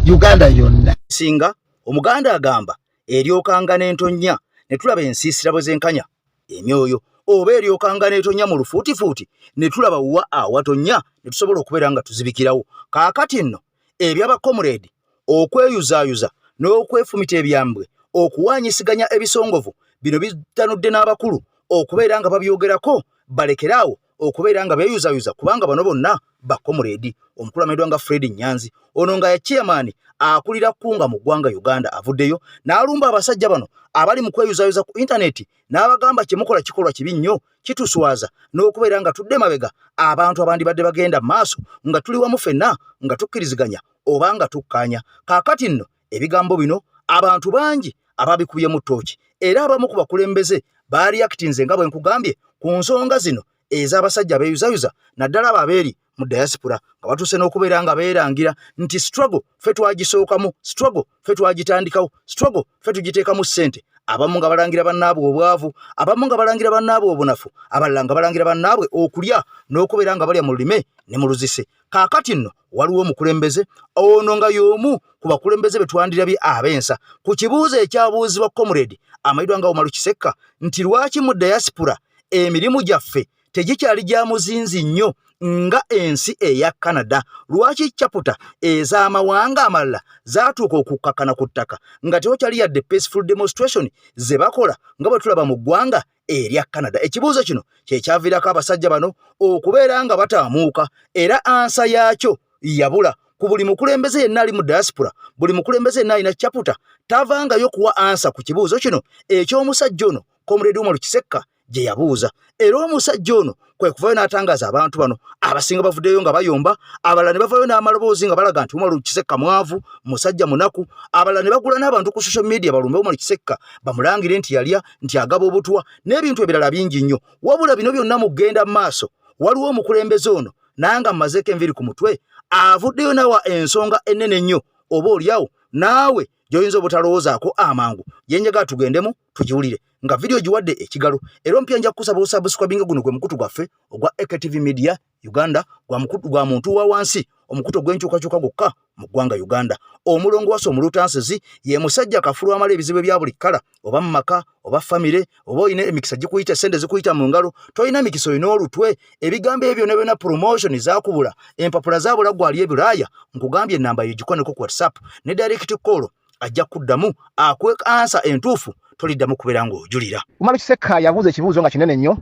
Uganda yonna. Singa Omuganda agamba eryokanga n'entonnya ne tulaba ensiisira bwe zenkanya emyoyo, oba eryokanga n'etonnya mu lufuutifuuti ne tulaba wa awatonnya ne tusobola okubeera nga tuzibikirawo. Kaakati nno eby'abakomuleedi okweyuzaayuza n'okwefumita ebyambwe okuwaanyisiganya ebisongovu bino bitanudde n'abakulu okubeera nga babyogerako, balekere awo okubeera nga beeyuzayuza, kubanga bano bonna bakomuleedi. Omukulu amanyiddwa nga Fred Nyanzi, ono nga ya chairman akulira kunga mu ggwanga Uganda, avuddeyo n'alumba abasajja bano abali mu kweyuzayuza ku intaneti n'abagamba kye mukola kikolwa kibi nnyo, kituswaza n'okubeera nga tudde mabega abantu abandibadde bagenda mu maaso nga tuli wamu ffenna nga tukkiriziganya oba nga tukkaanya. Kaakati nno ebigambo bino abantu bangi ababikubyemu ttooki, era abamu ku bakulembeze baaliyakitinze nga bwe nkugambye ku nsonga zino ez'abasajja abeeyuzayuza, naddala abo abeeri mu diaspora, nga batuuse n'okubeera nga beerangira nti struggle ffe twagisookamu, struggle ffe twagitandikawo, struggle ffe tugiteekamu ssente. Abamu nga balangira bannaabwe obwavu, abamu nga balangira bannaabwe obunafu, abalala nga balangira bannaabwe okulya n'okubeera nga balya mu lulime ne mu luzise. Kaakati nno waliwo omukulembeze ono nga y'omu ku bakulembeze be twandirabye ab'ensa ku kibuuzo ekyabuuzibwa comrade amanyiddwa nga Umaru Kisekka nti lwaki mu diaspora emirimu gyaffe tegikyali gya muzinzi nnyo Nga ensi eya Canada, lwaki chapter ez'amawanga amalala zaatuuka okukkakkana ku ttaka nga tewakyali yadde peaceful demonstration ze bakola nga bwe tulaba mu ggwanga erya Canada? Ekibuuzo kino kye kyaviirako abasajja bano okubeera nga bataamuuka, era answer yaakyo yabula ku buli mukulembeze yenna ali mu diaspora. Buli mukulembeze yenna alina chapter tavangayo kuwa answer ku kibuuzo kino eky'omusajja ono Comrade Umaru Kisekka gye yabuuza. Era omusajja ono kwe kuvayo n'atangaaza abantu bano. Abasinga bavuddeyo nga bayomba, abalala ne bavayo n'amaloboozi nga balaga nti Umaru Kisekka mwavu, musajja munaku. Abalala ne bagula n'abantu ku social media balumbe Umaru Kisekka, bamulangire nti yalya, nti agaba obutwa n'ebintu ebirala bingi nnyo. Wabula bino byonna mu kugenda mu maaso, waliwo omukulembeze ono nanga mmazeeko enviiri ku mutwe avuddeyo nawa ensonga ennene ennyo, oba oliawo naawe gy'oyinza obutalowoozaako amangu, gyenjagala tugendemu tugiwulire nga vidiyo giwadde ekigalo. Era omupya, nja kukusaba osubscribinga. Guno gwe mukutu gwaffe ogwa AKTV Media Uganda, gwa muntu wa wansi, omukutu ogw'enkyukakyuka gwokka mu ggwanga Uganda. Omulongo wasa omulutansizi ye musajja kafulu amala ebizibu ebya buli kkala, oba mu maka, oba famire, oba olina emikisa gikuyita, sente zikuyita mu ngalo, tolina mikisa, olina olutwe, ebigambo ebyo byonna byonna, promotion zakubula, empapula zabula, gwali ebulaaya. Nkugambye, enamba yo gikoneko ku WhatsApp ne direct call, ajja kuddamu akuwe answer entuufu, toliddamu kubeera ng'ojulira. Umaru Kisekka yabuuza ekibuuzo nga kinene nnyo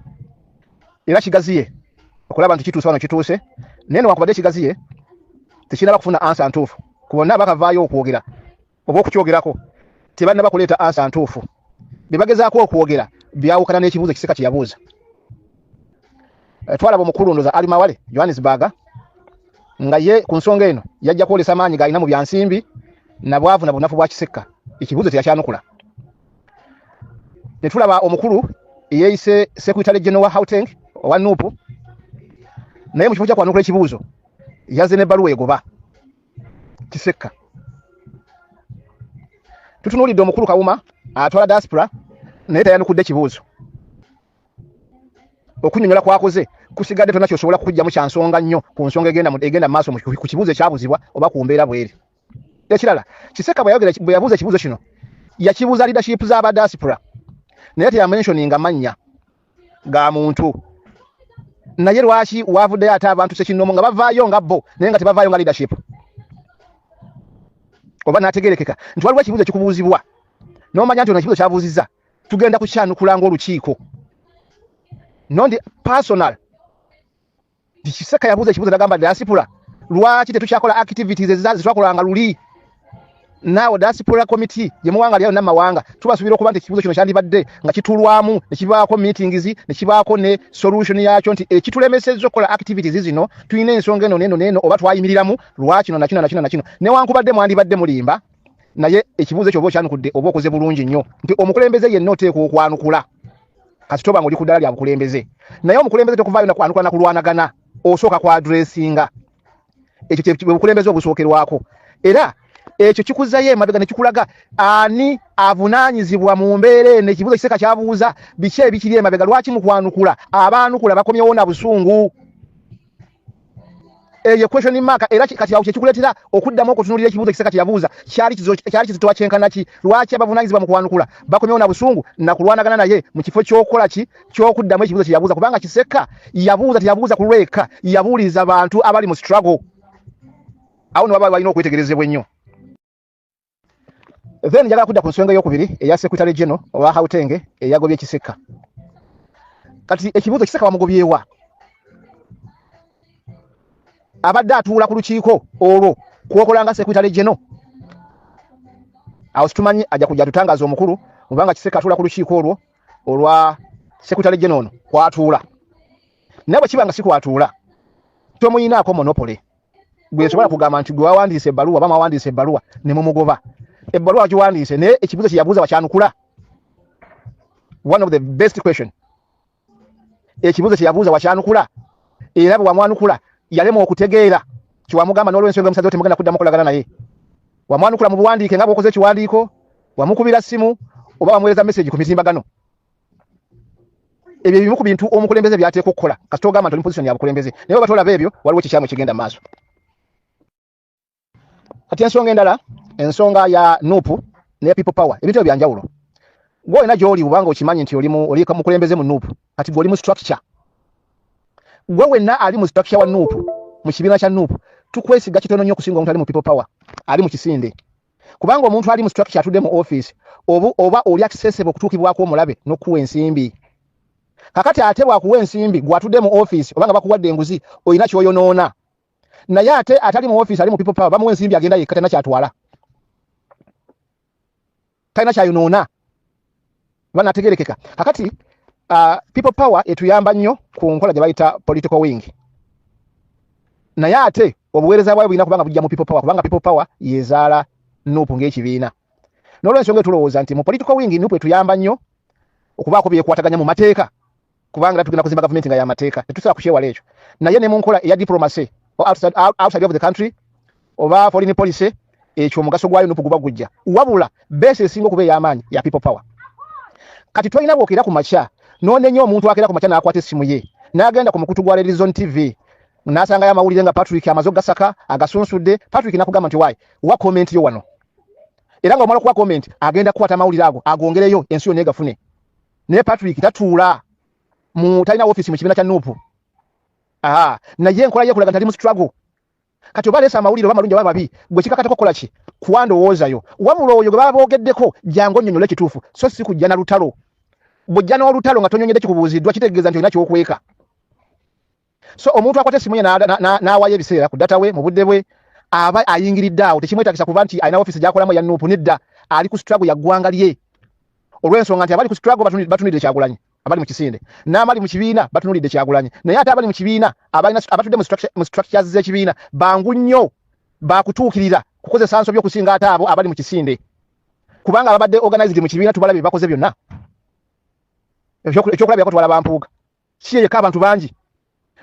era kigaziye okulaba nti kituuse wano kituuse, naye newankubadde kigaziye tekinaba kufuna answer ntuufu. Ku bonna bakavaayo okwogera oba okukyogerako, tebannaba kuleeta answer ntuufu. Bye bagezaako okwogera byawukana n'ekibuuzo Kisekka kye yabuuza. Twalaba omukulu ndoza Ali Mawale Johannesburg nga ye ku nsonga eno yajja kwolesa maanyi g'alina mu byansimbi na bwavu na bunafu bwa Kisekka. Ekibuuzo teyakyanukula. Ne tulaba omukulu eyeeyise secretary general wa Gauteng owa NUP, naye mu kifo kyakwanukula ekibuuzo yazze n'ebbaluwa egoba Kisekka. Tutunuulidde omukulu Kawuma atwala diaspora, naye tayanukudde kibuuzo. Okunyonyola kwakoze kusigadde tonna kyosobola kukugjamu kya nsonga nnyo ku nsonga egenda mu maaso ku kibuuzo ekyabuzibwa oba ku mbeera bweri. Ekirala, Kisekka bwe yabuuza ekibuuzo kino, yakibuuza leadership z'aba diaspora, naye teyamentioninga mannya ga muntu. Naye lwaki wavuddeyo ate abantu sekinnomu nga bavaayo nga bo, naye nga tebavaayo nga leadership, oba n'ategerekeka nti waliwo ekibuuzo ekikubuuzibwa n'omanya nti ono ekibuuzo kyabuuzizza tugenda kukyanukula ng'olukiiko, not personal? Kisekka yabuuza ekibuuzo nagamba, diaspora lwaki tetukyakola activities zetwakolanga luli? Naawe diaspora committee gye muwanga lyayo namawanga, tubasuubira okuba nti ekibuuzo kino kyandibadde nga kitulwamu ne kibaako meetings ne kibaako ne solution yakyo, nti ekitulemesezza okukola activities zino tulina ensonga eno neno neno, oba twayimiriramu lwakino nakino nakino nakino. Newankubadde mwandibadde mulimba, naye ekibuuzo ekyo oba okyanukudde oba okoze bulungi nnyo, nti omukulembeze yenna oteekwa okwanukula kasi toba nga oli ku ddala lya bukulembeze. Naye omukulembeze tokuvaayo nakwanukula nakulwanagana, osooka ku addressinga ekyo bwe bukulembeze obusookerwako. Era ekyo kikuzayo emabega ne kikulaga ani avunaanyizibwa mu mbeera eno. Ekibuuzo Kisekka kyabuuza, biki ebikiri emabega? Lwaki mukwanukula abaanukula bakomyewo na busungu? Eyo question mark. Era kati awo kyekikuleetera okuddamu okutunuulira ekibuuzo Kisekka kye yabuuza. Kyali kizitowa kyenkana ki? Lwaki abavunaanyizibwa mu kwanukula bakomyewo na busungu nakulwanagana naye mu kifo ky'okukola ki, ky'okuddamu ekibuuzo kye yabuuza? Kubanga Kisekka yabuuza, teyabuuza ku lweka, yabuuliza bantu abali mu struggle. Awo ne baba balina okwetegerezebwa ennyo. Then njagala kudda ku nsonga eyokubiri eya secretary general owa Gauteng eyagobye Kisekka. Kati ekibuuzo, Kisekka wamugobyewa? Abadde atuula ku lukiiko olwo kwokola nga secretary general. Awo situmanyi, ajja kujja tutangaza omukulu kubanga Kisekka atuula ku lukiiko olwo olwa secretary general ono kwatuula. Naye bwe kiba nga si kwatuula, tomuyinaako monopoly gwe sobola kugamba nti gwe wawandiise ebbaluwa oba mwawandiise ebbaluwa ne mumugoba. Ebbaluwa wagiwandiise, naye ekibuuzo kye yabuuza wakyanukula? One of the best question. Ekibuuzo kye yabuuza wakyanukula? Era bwe wamwanukula yalema okutegeera kiwamugamba n'olwensonga omusazi temugenda kuddamu kolagana naye. Wamwanukula mu buwandiike nga bw'okoze ekiwandiiko, wamukubira simu, oba wamuweereza message ku mitimbagano? Ebyo ebimu ku bintu omukulembeze byateekwa okukola kasita ogamba nti oli mu position ya bukulembeze. Naye oba tolaba ebyo, waliwo kikyamu ekigenda mu maaso. Kati ensonga endala, ensonga ya NUP ne People Power, ebintu ebyo byanjawulo. Gwe olina gy'oli, kubanga okimanyi nti oli mukulembeze mu NUP, kati gwe oli mu structure. Gwe wenna ali mu structure wa NUP, mu kibiina kya NUP, tukwesiga kitono nnyo okusinga omuntu ali mu people power, ali mu kisinde, kubanga omuntu ali mu structure atudde mu office obu oba oli accessible okutuukibwako omulabe n'okuwa ensimbi. Kakati ate bwakuwa ensimbi gwatudde mu office oba nga bakuwadde enguzi, olina kyoyonoona. Naye ate atali mu office, ali mu people power, bamuwa ensimbi agenda yekka, talina kyatwala, talina kyayonoona, banategerekeka. Kakati people power etuyamba nnyo ku nkola gye bayita political wing, naye ate obuweereza bwayo bulina kubanga bujja mu people power, kubanga people power yezaala NUP ng'ekibiina. N'olwensonga tulowooza nti mu political wing NUP etuyamba nnyo okubaako byekwataganya mu mateeka, kubanga tugenda kuzimba gavumenti nga y'amateeka, tetusobola kukyewala ekyo. Naye ne mu nkola eya diplomacy outside of the country oba foreign policy, ekyo omugaso gwayo NUP guba gujja. Wabula base esinga okuba ey'amaanyi ya people power. Kati tolina bwokera ku makya n'onenya omuntu akera ku makya n'akwata essimu ye n'agenda ku mukutu gwa Horizon TV n'asangayo amawulire nga Patrick amaze ogasaka agasunsudde. Patrick nakugamba nti waayi wa comment yo wano, era nga omala okuwa comment agenda kukwata amawulire ago agongereyo ensi yonna egafune. Naye Patrick tatuula mu, talina office mu kibiina kya NUP. Aha, naye enkola ye kulaga nti ali mu struggle. Kati oba aleese amawulire oba malungi oba mabi, gwe kikakatako kukola ki? Kuwa ndowoozayo. Wabula oyo gwe baba boogeddeko, jangu onnyonnyola ekituufu, so si kujja na lutalo. Bw'ojja n'olutalo nga tonyonyedde kikubuuziddwa, kitegeeza nti olina kyokweka. So omuntu akwata essimu ye n'awaayo ebiseera ku data we mu budde bwe aba ayingiridde awo, tekimwetagisa kuba nti alina ofiisi gy'akolamu ya NUP. Nedda, ali ku struggle ya ggwanga lye, olw'ensonga nti abali ku struggle batunulidde Kyagulanyi. Abali mu kisinde n'abali mu kibiina batunulidde Kyagulanyi, naye ate abali mu kibiina abatudde mu structures z'ekibiina bangu nnyo bakutuukirira kukozesa nsobi okusinga ate abo abali mu kisinde, kubanga ababadde organized mu kibiina tubalabye bakoze byonna. Ekyokulabirako twalaba Mpuuga, si ye yekka, abantu bangi.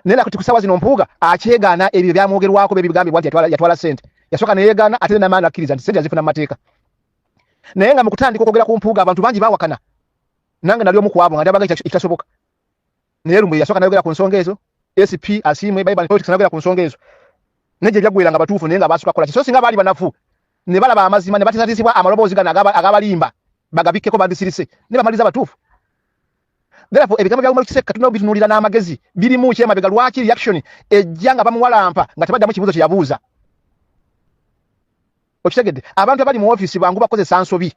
Naye nakati ku ssaawa zino Mpuuga akyegaana ebyo byamwogerwako, bebigambibwa nti yatwala ssente. Yasooka neyegaana, ate namaani akkiriza nti ssente yazifuna mu mateeka. Naye nga mu kutandika okwogera ku Mpuuga abantu bangi bawakana, nange nali omu ku abo nga ndabaga ekitasoboka. Naye Lumbuye yasooka nayogera ku nsonga ezo, SP Asiimwe Bible Politics nayogera ku nsonga ezo, naye gye byaggwera nga batuufu, naye nga baasooka kukola ki? So singa baali banafu ne balaba amazima ne batiisatiisibwa amaloboozi gano agabalimba bagabikkeko, bandisirise ne bamaliriza batuufu. Therefore ebigambo bya Umaru Kisekka tulina obitunuulira n'amagezi. Birimu ki emabega? Lwaki reaction ejja nga bamuwalampa nga tebaddamu kibuuzo kye yabuuza? Okitegedde? Abantu abali mu ofiisi bangu bakozesa nsobi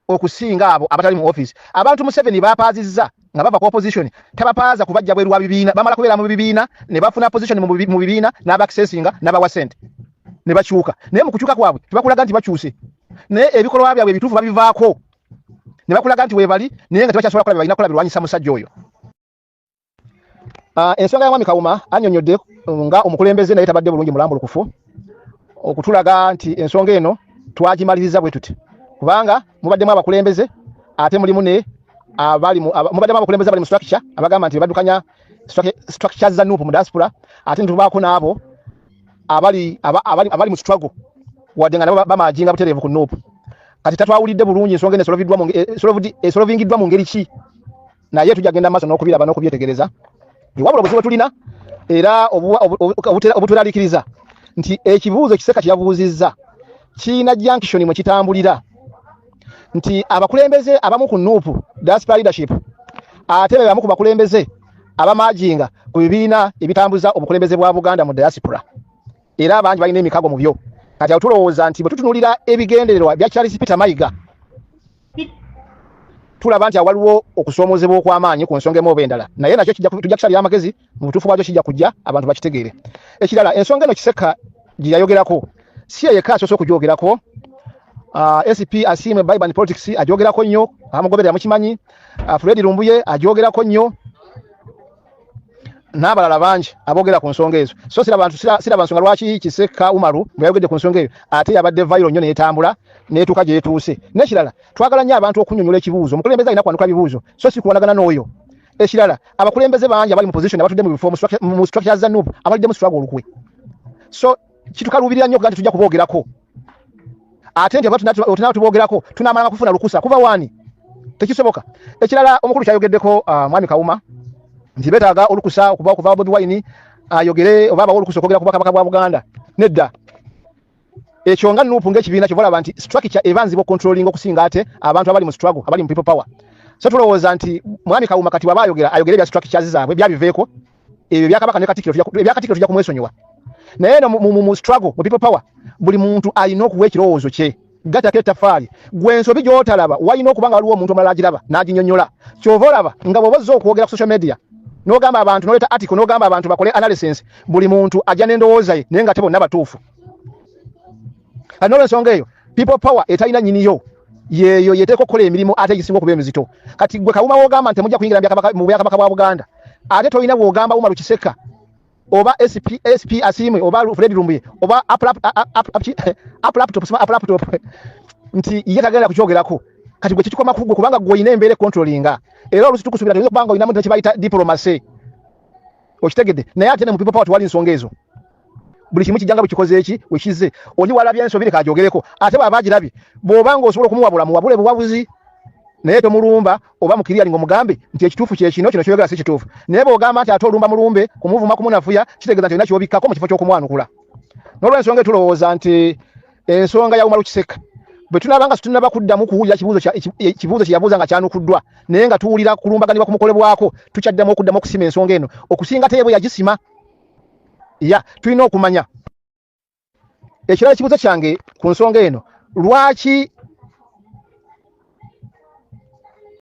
okusinga abo abatali mu ofiisi. Abantu Museveni bapaazizza nga bava ku opposition, tabapaaza kubajja bweru wa bibiina. Bamala kubeera mu bibiina ne bafuna position mu bibiina n'abaccessinga n'abawa sente ne bakyuka. Naye mu kukyuka kwabwe tebakulaga nti bakyuse, naye ebikolwa byabwe ebituufu babivaako ne bakulaga nti weebali, naye nga tebakyasobola kukola bye balina kukola birwanyisa musajja oyo. Ensonga ya Mwami Kawuma annyonnyodde nga omukulembeze, naye tabadde bulungi mulambulukufu okutulaga nti ensonga eno twagimaliriza bwe tuti, kubanga mubaddemu abakulembeze ate mulimu ne abali mubaddemu abakulembeze abali mu structure abagamba nti baddukanya structures za NUP mu diaspora, ate netubaako n'abo abali mu struggle wadde nga nabo bamajinga butereevu ku NUP. Kati tatwawulidde bulungi ensonga eno esolovingiddwa mu ngeri ki, naye tujja genda maaso n'okubiraba n'okubyetegereza. Wabula obuzibu tulina era obutweraliikiriza nti ekibuuzo Kisekka kye yabuuzizza kiina junction mwe kitambulira, nti abakulembeze abamu ku NUP diaspora leadership ate be bamu ku bakulembeze abamajinga ku bibiina ebitambuza obukulembeze bwa Buganda mu diaspora, era abangi balina emikago mu byo. Kati awo tulowooza nti bwe tutunuulira ebigendererwa bya Charles Peter Mayiga, tulaba nti awaliwo okusoomoozebwa okw'amaanyi ku nsonga emu oba endala, naye nakyo tujja kusalira amagezi mu butuufu bwakyo, kijja kujja abantu bakitegeere. Ekirala, ensonga eno Kisekka gye yayogerako si ye yekka asoose okugyogerako. SP Asiimwe Bible Politics agyogerako nnyo, amugoberera mukimanyi. Fred Lumbuye agyogerako nnyo n'abalala bangi aboogera ku nsonga ezo. So siraba nsonga lwaki Kisekka Umaru bwe yayogedde ku nsonga eyo ate yabadde viral nnyo neetambula neetuuka gyetuuse. N'ekirala, twagala nnyo abantu okunyonyola ekibuuzo. Omukulembeze alina kwanukula bibuuzo so si kulwanagana n'oyo. Ekirala, abakulembeze bangi abali mu position abatudde mu bifo mu structures za NUP abaliddemu struggle olukwe, so kitukaluubirira nnyo okuga nti tujja kuboogerako, ate nti otunaba tuboogerako tunamalanga kufuna lukusa kuva waani? Tekisoboka. Ekirala, omukulu kyayogeddeko, mwami Kawuma, nti beetaaga olukusa okuva Bobi Wine ayogere oba abawe olukusa okwogera ku bwakabaka bwa Buganda. Nedda, ekyo nga NUP ng'ekibiina kyova olaba nti structure eba nzibu ocontrolling okusinga ate abantu abali mu struggle, abali mu people power. So tulowooza nti mwami Kawuma kati waba ayogera, ayogere ebya structures zaabwe byabiveeko. Ebyo byakabaka ne Katikkiro, ebya Katikkiro tujja kumwesonyiwa, naye no mu struggle, mu people power, buli muntu alina okuwa ekirowoozo kye gatako ettafaali. Gwe ensobi gy'otalaba, walina okuba nga waliwo omuntu omulala agiraba n'aginyonnyola. Kyova olaba nga bw'oba ozze okwogera ku social media, n'ogamba abantu, n'oleeta article, n'ogamba abantu bakole analysis, buli muntu ajja n'endowooza ye, naye nga te bonna batuufu. Kati n'olwensonga eyo, people power etalina nnyiniyo yeeyo yeteeka okukola emirimu ate egisinga okuba emizito. Kati gwe Kawuma w'ogamba nti temujja kuyingira mu byakabaka bwa Buganda, ate tolina bw'ogamba Umaru Kiseka oba SP, SP Asiimwe oba Fred Lumbuye oba Apple laptop, sima Apple laptop nti ye tagenda kukyogerako. Kati gwe kikikoma ku gwe, kubanga gwe olina embeera econtrollinga, era oluusi tukusuubira tuyinza okuba nga olinamu nekibayita diplomacy, okitegedde? Naye ate ne mu people power tewali nsonga ezo. Buli kimu kijja nga bwekikoze eki wekizze. Oli walabye ensobi, leka agyogereko, ate bw'aba agirabye, bw'oba ng'osobola okumuwabula, muwabule buwabuzi, naye tomulumba oba mukiriyali ng'omugambe nti ekituufu kye kino, kino kyoyogera si kituufu. Naye bw'ogamba nti ate olumba mulumbe, kumuvuma, kumunafuya, kitegeeza nti olina kyobikkako mu kifo ky'okumwanukula. N'olwensonga etulowooza nti ensonga ya Umaru Kiseka, bwe tunaaba nga tunnaba kuddamu kuwulira kibuuzo kye yabuuza nga kyanukuddwa, naye nga tuwulira kulumbaganibwa kumukolebwako, tukyaddamu okuddamu okusima ensonga eno okusinga teye bwe yagisima. Ya tulina okumanya ekirala. Ekibuuzo kyange ku nsonga eno, lwaki